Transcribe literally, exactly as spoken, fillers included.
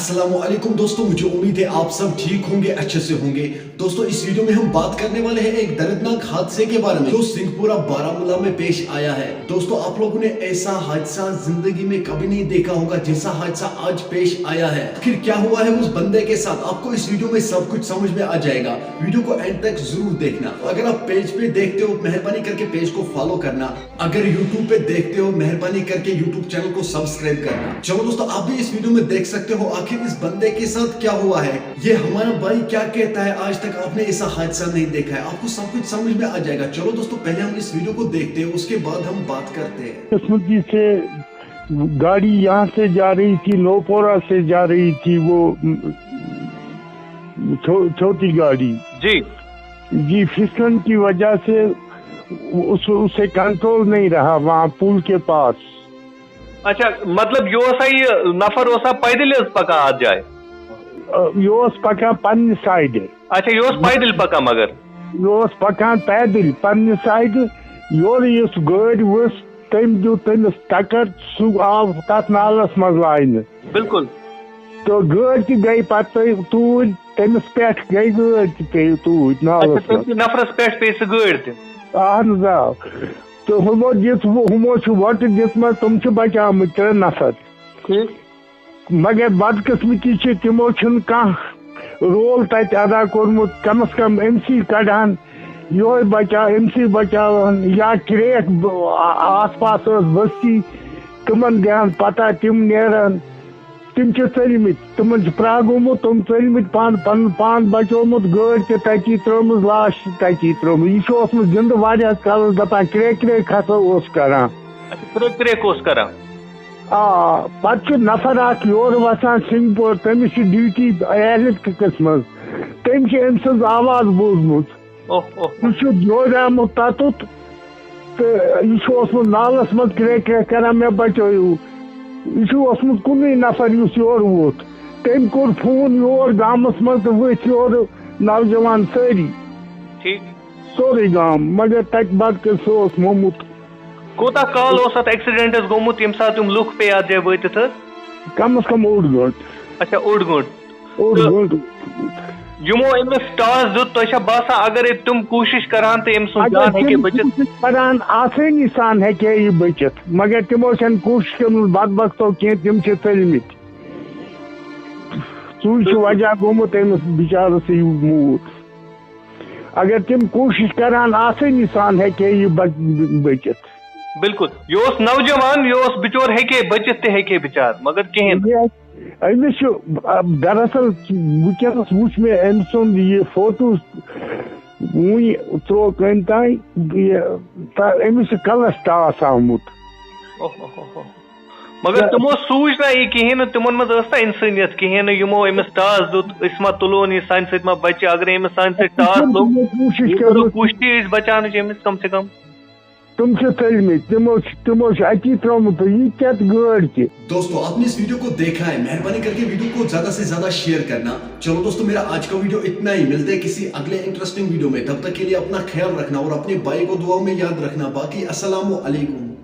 السلام علیکم دوستو، مجھے امید ہے آپ سب ٹھیک ہوں گے، اچھے سے ہوں گے۔ دوستو، اس ویڈیو میں ہم بات کرنے والے ہیں ایک دردناک حادثے کے بارے میں جو سنگھ پورہ بارامولہ میں پیش آیا ہے۔ دوستو، آپ لوگوں نے ایسا حادثہ زندگی میں کبھی نہیں دیکھا ہوگا جیسا حادثہ آج پیش آیا ہے۔ آخر کیا ہوا ہے اس بندے کے ساتھ، آپ کو اس ویڈیو میں سب کچھ سمجھ میں آ جائے گا۔ ویڈیو کو اینڈ تک ضرور دیکھنا۔ اگر آپ پیج پہ دیکھتے ہو، مہربانی کر کے پیج کو فالو کرنا۔ اگر یوٹیوب پہ دیکھتے ہو، مہربانی کر کے یوٹیوب چینل کو سبسکرائب کرنا۔ چلو دوستو، آپ بھی اس ویڈیو میں دیکھ سکتے ہو آخر اس بندے کے ساتھ کیا ہوا ہے۔ یہ ہمارا بھائی کیا کہتا ہے، آج تک آپ نے ایسا حادثہ نہیں دیکھا ہے۔ آپ کو سب کچھ سمجھ میں آ جائے گا۔ چلو دوستو، پہلے ہم اس ویڈیو کو دیکھتے ہیں، اس کے بعد ہم بات کرتے ہیں۔ قسمتی سے گاڑی یہاں سے جا رہی تھی، نوپورہ سے جا رہی تھی، وہ چھو- چھوٹی گاڑی جی جی، پھسلن کی وجہ سے اس اسے کنٹرول نہیں رہا وہاں پل کے پاس۔ اچھا، مطلب یہ اوسا یہ نفر اوسا پیدل حظ پکان اتھ جایہِ؟ یہِ اوس پکان پننہِ سایڈٕ۔ اچھا، یہ اوس پیدل پکان مگر؟ یہِ اوس پکان پیدل پننہِ سایڈٕ۔ یورٕ یُس گٲڑۍ ؤژھ، تٔمۍ دیُت تٔمِس ٹکر، سُہ آو تتھ نالس منٛز لاینہٕ۔ بالکل۔ تہٕ گٲڑۍ تہِ گٔے پتہٕ توٗرۍ، تٔمِس پٮ۪ٹھ گٔے گٲڑۍ تہِ پیٚیہِ توٗرۍ نالس اچھا، منٛز۔ تٔمۍ سٕنٛدِ نفرس پٮ۪ٹھ پیٚیہِ سُہ گٲڑۍ تہِ۔ اہن حظ آ۔ تہٕ ہُمو دِژ ہُمو چھُ وۄٹہٕ دِژمٕژ، تِم چھِ بچاومٕتۍ ترٛےٚ نفر۔ ٹھیک۔ مگر بدقسمتی چھِ، تِمو چھُنہٕ کانٛہہ رول تتہِ ادا کوٚرمُت۔ کم از کم أمۍ سٕے کڑہن، یِہوے بچاو، أمۍ سٕے بچاوہن، یا کرٛیک ب- آ- آس پاس ٲس بستی، تِمن دِہن پتہ، تِم نیرن۔ تِم چھِ ژٔلمٕتۍ، تِمن چھُ پرٛاہ گوٚمُت، تِم ژٔلمٕتۍ پانہٕ، پنُن پان بچومُت، گٲڑۍ تہِ تتی ترٲومٕژ، لاش تہِ تتی ترٲومٕژ۔ یہِ چھُ اوسمُت زِندٕ واریاہس کالس، دپان کرٛیک کرٛیک ہسا اوس کران۔ اچھا، کرٛیک کرٛیک اوس کران۔ آ، پتہٕ چھُ نفر اکھ یورٕ وسان سنگھ پور، تٔمِس چھِ ڈیوٹی اہلِس کِکس منٛز، تٔمۍ چھِ أمۍ سٕنٛز آواز بوٗزمٕژ۔ اوہ اوہ۔ یہِ چھُ دورامُت تتُتھ تہٕ یہِ چھُ اوسمُت نالس منٛز کرٛیک کرٛیک کران، "مےٚ بچٲیِو۔" یہِ چھُ اوسمُت کُنُے نفر یُس یورٕ ووت۔ تٔمۍ کوٚر فون یور گامس منٛز تہٕ ؤتھۍ یورٕ نوجوان سٲری۔ ٹھیک۔ سورُے گام، مگر تتہِ بدقٕسمتی اوس مومُت۔ کوٗتاہ کال اوس اتھ ایکسیڈنٹس گوٚمُت ییٚمہِ ساتہٕ یِم لُکھ پیٚیہِ اتھ جایہِ وٲتِتھ حظ؟ کم از کم اوٚڑ گٲنٛٹہٕ۔ اچھا، اوٚڑ گٲنٛٹہٕ۔ اوٚڑ تہٕ گٲنٛٹہٕ۔ یِمو أمِس ٹاس دیُت، تۄہہِ چھا باسان اگر تِم کوٗشِش کرہن تہٕ أمۍ سُنٛد اگر جان ہیٚکہِ تِم بٔچِتھ؟ کوٗشِش کران، آسٲنی سان ہیٚکہِ ہے یہِ بٔچِتھ، مگر تِمو چھَنہٕ کوٗشِش کٔرمٕژ بدبختو کینٛہہ، تِم چھِ ژٔلمٕتۍ۔ سُے چھُ وجہ گوٚمُت أمِس بِچارَس یہِ موٗد۔ اگر تِم کوٗشِش کران، آسٲنی سان ہیٚکہِ ہے یہِ بچ- بٔچِتھ۔ بالکل، یہِ اوس نوجوان، یہِ اوس بِچور، ہیٚکہِ ہے بٔچِتھ تہِ ہیٚکہِ ہے بِچار، مگر کِہیٖنۍ نہٕ۔ یہِ، أمِس چھُ، آ، دراصل وٕنکیٚنَس وٕچھ مےٚ أمۍ سُنٛد یہِ فوٹو، وٕنہِ ترٛوو کٔمۍ تام یہِ، تہٕ أمِس چھُ کَلَس ٹاس آمُت۔ اوہ، اوہ، اوہ، اوہ۔ مگر تِمو سوٗنچ نہ یہِ کِہیٖنۍ نہٕ، تِمن منٛز ٲس نہ اِنسٲنیت کِہیٖنۍ نہٕ، یِمو أمِس ٹاس دیُت، أسۍ ما تُلون یہِ سانہِ سۭتۍ ما بَچہِ، اگرے أمِس سانہِ سۭتۍ ٹاس لوٚگ، کوٗشِش یہِ کٔرمٕژ۔ کٔرٕکھ کوٗشِش أسۍ بَچاونٕچ أمِس کم سے کم۔ تِم چھِ ژٔلمٕتۍ، تِمو چھِ، تِمو چھِ اَتی ترٛٲومٕژ یہِ کیٛاہ گٲڑۍ تہِ۔ दोस्तों, आपने इस वीडियो को देखा है, मेहरबानी करके वीडियो को ज्यादा से ज्यादा शेयर करना। चलो दोस्तों, मेरा आज का वीडियो इतना ही। मिलते हैं किसी अगले इंटरेस्टिंग वीडियो में, तब तक के लिए अपना ख्याल रखना और अपने भाई को दुआ में याद रखना। बाकी अस्सलाम वालेकुम।